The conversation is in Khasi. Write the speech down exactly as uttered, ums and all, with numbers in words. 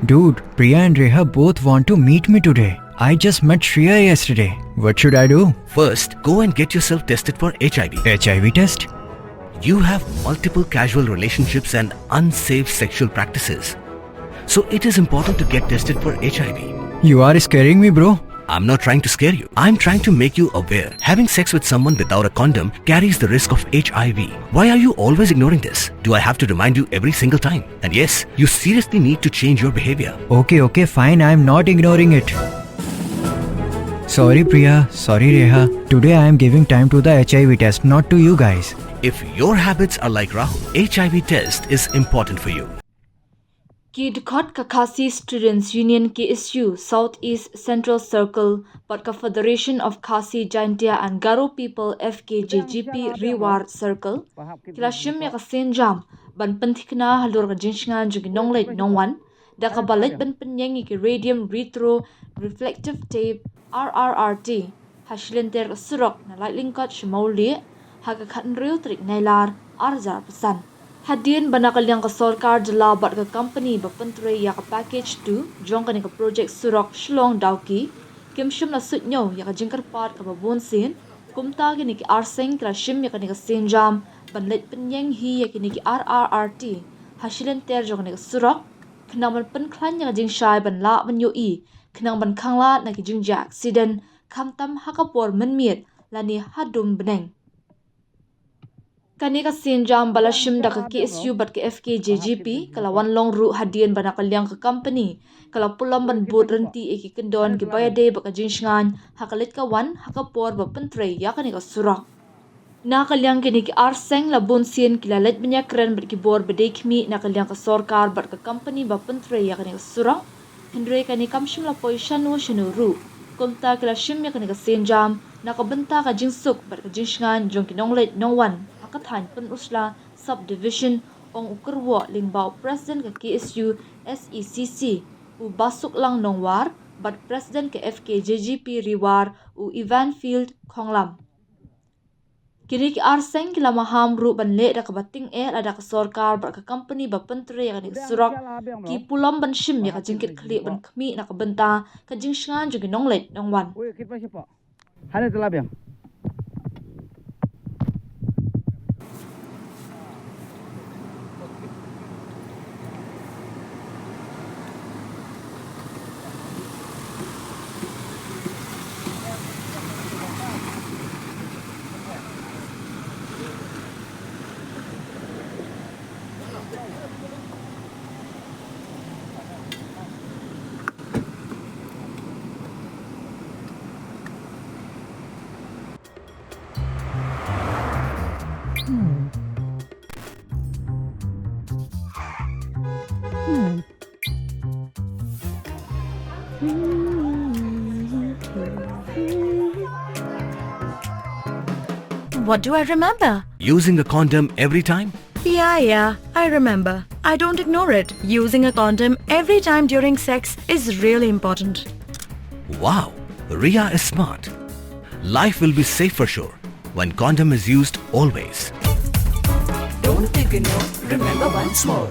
Dude, Priya and Reha both want to meet me today. I just met Shreya yesterday. What should I do? First, go and get yourself tested for H I V. H I V test? You have multiple casual relationships and unsafe sexual practices. So it is important to get tested for H I V. You are scaring me, bro. I'm not trying to scare you. I'm trying to make you aware. Having sex with someone without a condom carries the risk of H I V. Why are you always ignoring this? Do I have to remind you every single time? And yes, you seriously need to change your behavior. Okay, okay, fine. I'm not ignoring it. Sorry, Priya. Sorry, Reha. Today I am giving time to the H I V test, not to you guys. If your habits are like Rahul, H I V test is important for you. Ki dkhot ka Khasi Students Union K S U South East Central Circle bad ka Federation of Khasi Jaintia and Garo People F K J G P Ri War Circle ki la shim ïa ka sienjam ban pynthikna halor ka jingshngaiñ jong ki nongleit nongwan da kaba leit ban pynïeng ïa ki radium retro reflective tape R R R T ha shilynter ka surok na Laitlyngkot sha Mawlieh ha ka khathynriew tarik Nailar ar hajar arphew san. Hadien ba na ka liang ka sorkar jylla bad ka company ba pyntrei ïa ka package two jong kane ka project surok Shillong Dawki kim shym la suidñiew ïa ka jingkyrpad kaba bun sien, kumta kine ki ar seng ki la shim ïa kane ka sienjam ban leit pynïeng hi ïa kine ki R R R T ha shilynter jong kane ka surok, khnang ban pynkhlaiñ ïa ka jingshai ban lah ban ïohi, khnang ban khanglad na ki jingjia accident, khamtam ha ka por mynmiet lane hadum bneng. Kane ka sienjam ba la shim da ka K S U bad ka F K J G P ka la wan long ruh hadien ba na ka liang ka company ka la pulom ban bud rynti ïa ki kyndon kiba ïadei bad ka jingshngaiñ ha ka leit ka wan ha ka por ba pyntrei ïa kane ka surok. Na ka liang kine ki ar seng la bun sien ki la leit ban ïakren bad ki bor ba dei khmih na ka liang ka sorkar bad ka company ba pyntrei ïa kane ka surok. Hynrei kane kam shym la poi shano shano ruh. Kumta ki la shim ïa kane ka sienjam na ka bynta ka jingsuk bad ka jingshngaiñ jong ki nongleit nongwan ha ka thaiñ Pynursla Subdivision, ong u kyrwoh lyngba u President ka K S U S E C C, u Basuklang Nongwar, bad President ka F K J G P Ri War, u Evanfield Khonglam. Kine ki ar seng ki la maham ruh ban leh da kaba tyngeh lada ka sorkar bad ka company ba pyntrei ïa kane ka surok ki pulom ban shim ïa ka jingkitkhlieh ban khmih na ka bynta ka jingshngaiñ jong ki nongleit nongwan. Hane te la biang. What do I remember? Using a condom every time? Yeah, yeah, I remember. I don't ignore it. Using a condom every time during sex is really important. Wow, Ria is smart. Life will be safe for sure when condom is used always. Don't ignore, remember once more.